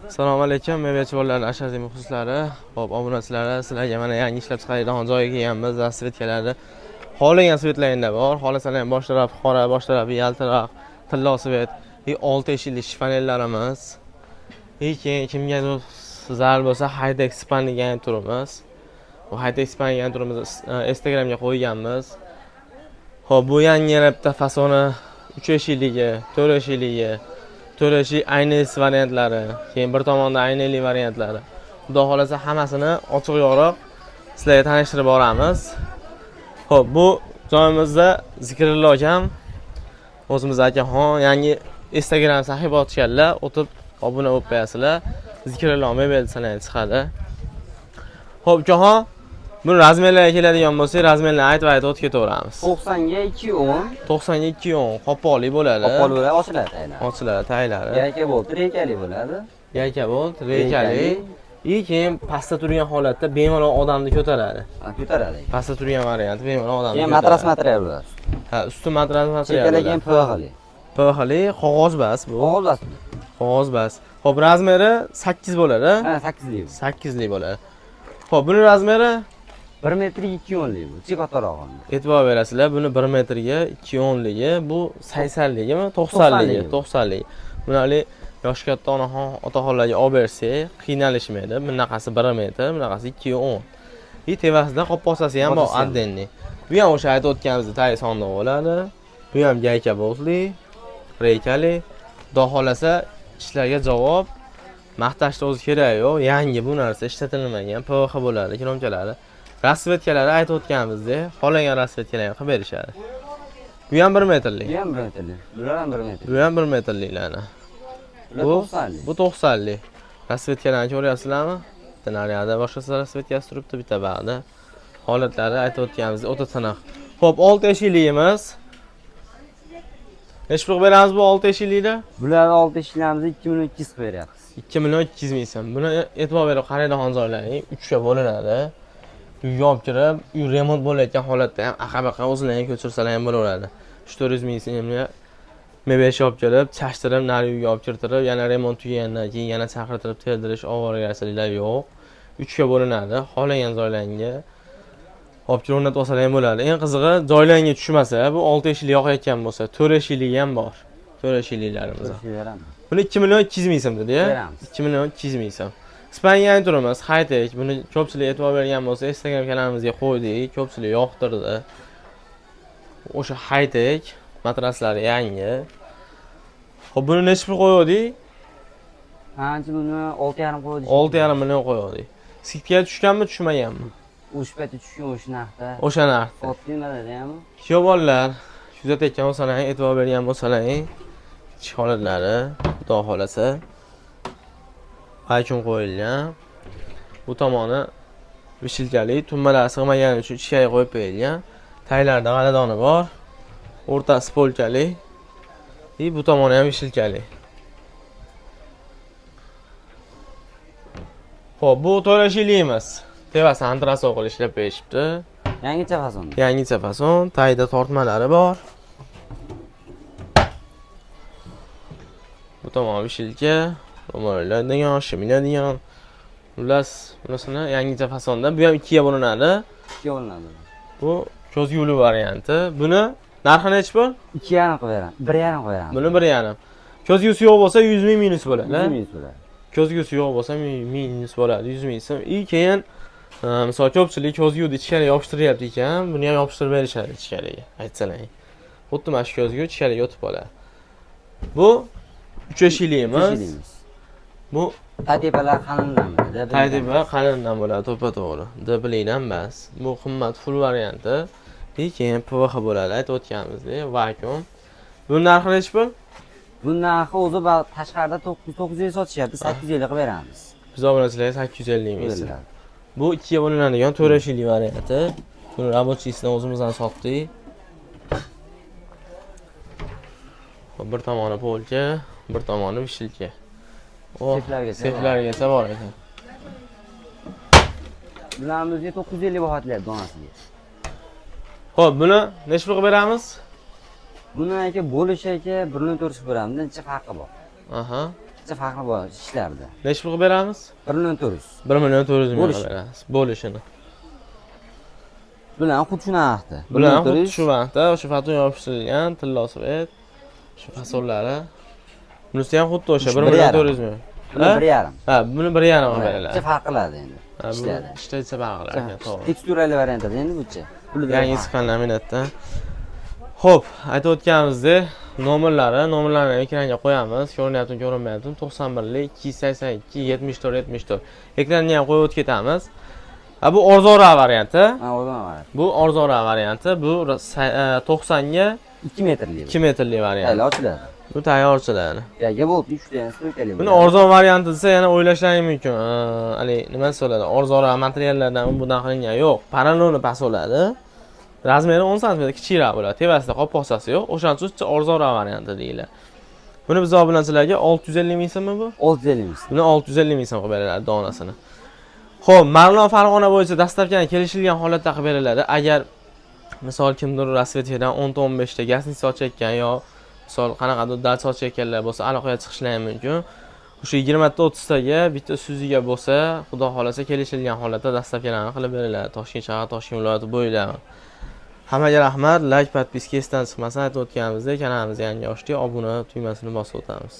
Assalomu alaykum, mebelchi bolalar, asosiy muxlislari. Xo'p, obunachilari, sizlarga mana yangi ishlab chiqaradigan joyga kelganmiz. Расцветка lari xohlagan цвет laringda bor. Xohlasalar ham bosh tarafi qora, bosh tarafi yaltiroq, tillo цвет. И 6 eshikli shifonerlarimiz. И keyin kimgadir zarur bo'lsa, high-tech span degan turimiz. Bu high-tech span degan turimizni Instagramga qo'yganmiz. Xo'p, bu yangi yana bitta fasoni 3 eshikligi, 4 eshikligi, 4 eshik aynasi variantlari, keyin bir tomonda aynali variantlari. Xudo xohlasa hammasini ochiq yorug' sizlarga tanishtirib boramiz. Xo'p, bu joyimizda Zikrillo akam, o'zimiz akaxon yangi Instagram sahifa ochganlar, o'tib obuna bo'lib qo'yasizlar. Zikrillo mebel desalar chiqadi. Xo'p, ukaxon, buni размер lariga keladigan bo'lsak, размер larni aytib aytib o'tib ketaveramiz. 90 ga 210. 90 ga 210 qopoqli bo'ladi. Qo'pol bo'ladi, ochiladi aynan. Ochiladi taylari. Gayka bo'ldi, reykali bo'ladi. Gayka bolt, reykali. И keyin pastda turgan holatda bemalol odamni ko'taradi. Ha, ko'taradi. Pastda turgan varianti bemalol odamni Keyin ko'taradi. matras material bo'ladi. Ha, usti matras material. Chekkalar keyin PVHli. PVHli, qog'oz bas bu. Qog'oz bas. Qog'oz bas. Xo'p, размер i 8 bo'ladi. Ha, 8 lik. 8 lik bo'ladi. Xo'p, buni размер i 1 metr 210 lik bu. Ichi kattaroq. E'tibor berasizlar, buni 1 metrga 210 ligi, bu 80 ligimi, 90 ligi, 90 ligi. Bunali yoshi katta onaxon, otaxonlarga olib bersak, qiynalishmaydi. Bunaqasi 1 metr, bunaqasi 210. И tevasida qopqochasi ham bor Qopqochasi ham. Отдельный. Bu ham o'sha aytib o'tganimizdek tagi sondiq bo'ladi. Bu ham gayka boltli, reykali. Xudo xohlasa ishlarga javob, maqtashni o'zi keragi yo'q. Yangi bu narsa ishlatilmagan, PVH bo'ladi, кнопка lari. Расцветка lari aytib o'tganimizdek, xohlagan расцветка larni qilib berishadi. Bu ham 1 metrlik. Bu ham 1 metrlik. Bular ham 1 metr. Bu ham 1 metrliklarni. Bular Bu 90 lik. Bu 90 lik. Расцветка larni ko'ryapsizlarmi? Bitta naryoqda boshqa расцветка si turibdi, bitta bag'da. Holatlari aytib o'tganimizdek o'ta tiniq. Xo'p, 6 eshikligimiz. Necha pul beramiz bu 6 eshiklikda? Bular 6 eshiklarimizni 2 million 200 qilib beryapmiz. 2 million 200 ming so'm. Buni e'tibor berib qaraydigan joylaring 3 ga bo'linadi. Uyga olib kirib, uy remont bo'layotgan holatda ham aqa-baqa o'zlaring ko'chirsalar ham bo'laveradi. 3-400 ming so'mga mebel olib kelib, chashtirib, nari uyga olib kirtirib, yana remont tugagandan keyin yana chaqirtirib terdirish ovoragarchiliklar yo'q. 3 ga bo'linadi. Xohlagan joylaringga olib kirib o'rnatib olsalar ham bo'ladi. Eng qizig'i joylaringga tushmasa, bu 6 eshikli yoqayotgan bo'lsa, 4 eshikligi ham bor. 4 eshiklilarimiz. Beramiz. Buni 2 million 200 ming so'm dedi, ya? Beramiz. 2 million 200 ming so'm. Ispaniyaning turimiz high-tech. Buni ko'pchilik e'tibor bergan bo'lsa, Instagram kanalimizga qo'ydik, ko'pchilik yoqtirdi. O'sha high-tech matraslari yangi. Xo'p, buni necha pul qo'ydik? Ancha buni 6,5 qo'ydik. 6,5 million qo'ydik. Скидка tushganmi, tushmaganmi? O'sha paytda tushgan o'sha narxda. O'sha narxda. Sotdinglar ham. Kuyov bolalar kuzatayotgan bo'lsalaring, e'tibor bergan bo'lsalaring, ichki holatlari, xudo xohlasa, vakuum qo'yilgan. Bu tomoni вешалка li, tumbalari sig'magani uchun ichkariga qo'yib qo'yilgan. Taylarida g'aladoni bor. O'rtasi полка li. И bu tomoni ham вешалка li. Xo'p, bu to'rt emas. Tevasi антресоль qilib ishlab berishibdi. Yangicha fason. Yangicha fason, tagida tortmalari bor. Bu tomon вешалка, ro'mollanadigan, shiminadigan. Xullas, bunisini yangicha fasonda. Bu ham ikkiga bo'linadi. Ikkiga bo'linadi. Bu ko'zguli varianti. Buni narxi nechi pul? 2,5 qilib beramiz. 1,5 qilib beramiz. Buni 1,5. Ko'zgusi yo'q bo'lsa 100 ming minus bo'ladi. 100 ming bo'ladi. Ko'zgusi yo'q bo'lsa minus bo'ladi 100 ming so'm. И keyin misol ko'pchilik ko'zguni ichkariga yopishtiryapti ekan, buni ham yopishtirib berishadi ichkariga. Aytsalaring. Xuddi mana shu ko'zgu ichkariga o'tib qoladi. Bu 3 eshikli Uch emas. eshikli. Bu Taytepalar qalindan bo'ladi. Taytepa qalindan bo'ladi, to'ppa-to'g'ri. Dblidan emas. Bu qimmat full varianti. И keyin PVH bo'ladi, aytib o'tganimizdek, vakuum. Buni narxi nechi pul? Bu narxi o'zi tashqarida 950 sotishyapti, 850 qilib beramiz. Biz obunachilarga 850 ming so'm. Beriladi. Bu ikkiga bo'linadigan to'rt eshikli varianti. Buni рабочий sidan o'zimizdan sotdik. Hop, bir tomoni полка, bir tomoni вешалка. Oh, Seflargacha bor. Seflargacha bor ekan. Bularni o'ziga 950 baho aytilyapti donasiga. Xo'p, buni necha pul qilib beramiz? Buni aka bo'lish aka 1.4 qilib beramiz. Necha farqi bor? Aha. Ancha farqi bor ishlarida. Nechi pul qilib beramiz? 1 million 400. 1 million 400 ming Bo'lishi. qilib beramiz. Bo'lishini. Bular ham xuddi shu narxda. Bular ham xuddi shu vaqtda o'sha faton yopishtirilgan tillo свет, shu fasonlari. Bunisi ham xuddi o'sha Shu 1 bir million yarim. 400 ming. Buni Ha? 1,5. Ha, buni 1,5 qilib beriladi. Ancha farq qiladi endi. Ha, bu Ishlarida. ishlaysa farq qilar ekan, to'g'ri. Teksturali variantida endi buchi. Pulida Yangi chiqqan laminatdan. Xo'p, aytib o'tganimizdek, nomerlarni ekranga qo'yamiz. Ko'rinyaptimi, ko'rinmayaptimi? 91 282 74 74. Ekranni ham qo'yib o'tib ketamiz. Ha, bu arzonroq varianti. Ha, o'zim variant. Bu arzonroq varianti. Bu 90 ga 2 metrli. 2 metrli variant. Tayyor ochiladi. Bu tayyorchilar. Yaga bo'lib 3 ta стройка li. Buni arzon varianti desa yana o'ylashlari mumkin. Haligi nima bo'ladi? Arzonroq materiallardan u bundan qilingan yo'q. Poroloni past bo'ladi. Размер i 10 sm kichikroq bo'ladi. Tepasida qopqoqchasi yo'q. O'shaning uchun arzonroq varianti deyiladi. Buni biz obunachilarga 650 ming so'mmi bu? 650 ming. Buni 650 ming so'm qilib beriladi donasini. Xo'p, Marg'ilon, Farg'ona bo'yicha доставка ni kelishilgan holatda qilib beriladi. Agar misol kimdir расцветка dan 10 ta 15 ta гостиница ochayotgan yo misol qanaqadir dacha ochayotganlar bo'lsa, aloqaga chiqishlari mumkin. O'sha 20 ta 30 taga bitta suziga bo'lsa, xudo xohlasa kelishilgan holatda доставка larni qilib beriladi. Toshkent shahar, Toshkent viloyati bo'ylab. Hammaga rahmat, layk, подписка esdan chiqmasin. Aytib o'tganimizdek, kanalimizni yangi ochdik, obuna tugmasini bosib o'tamiz.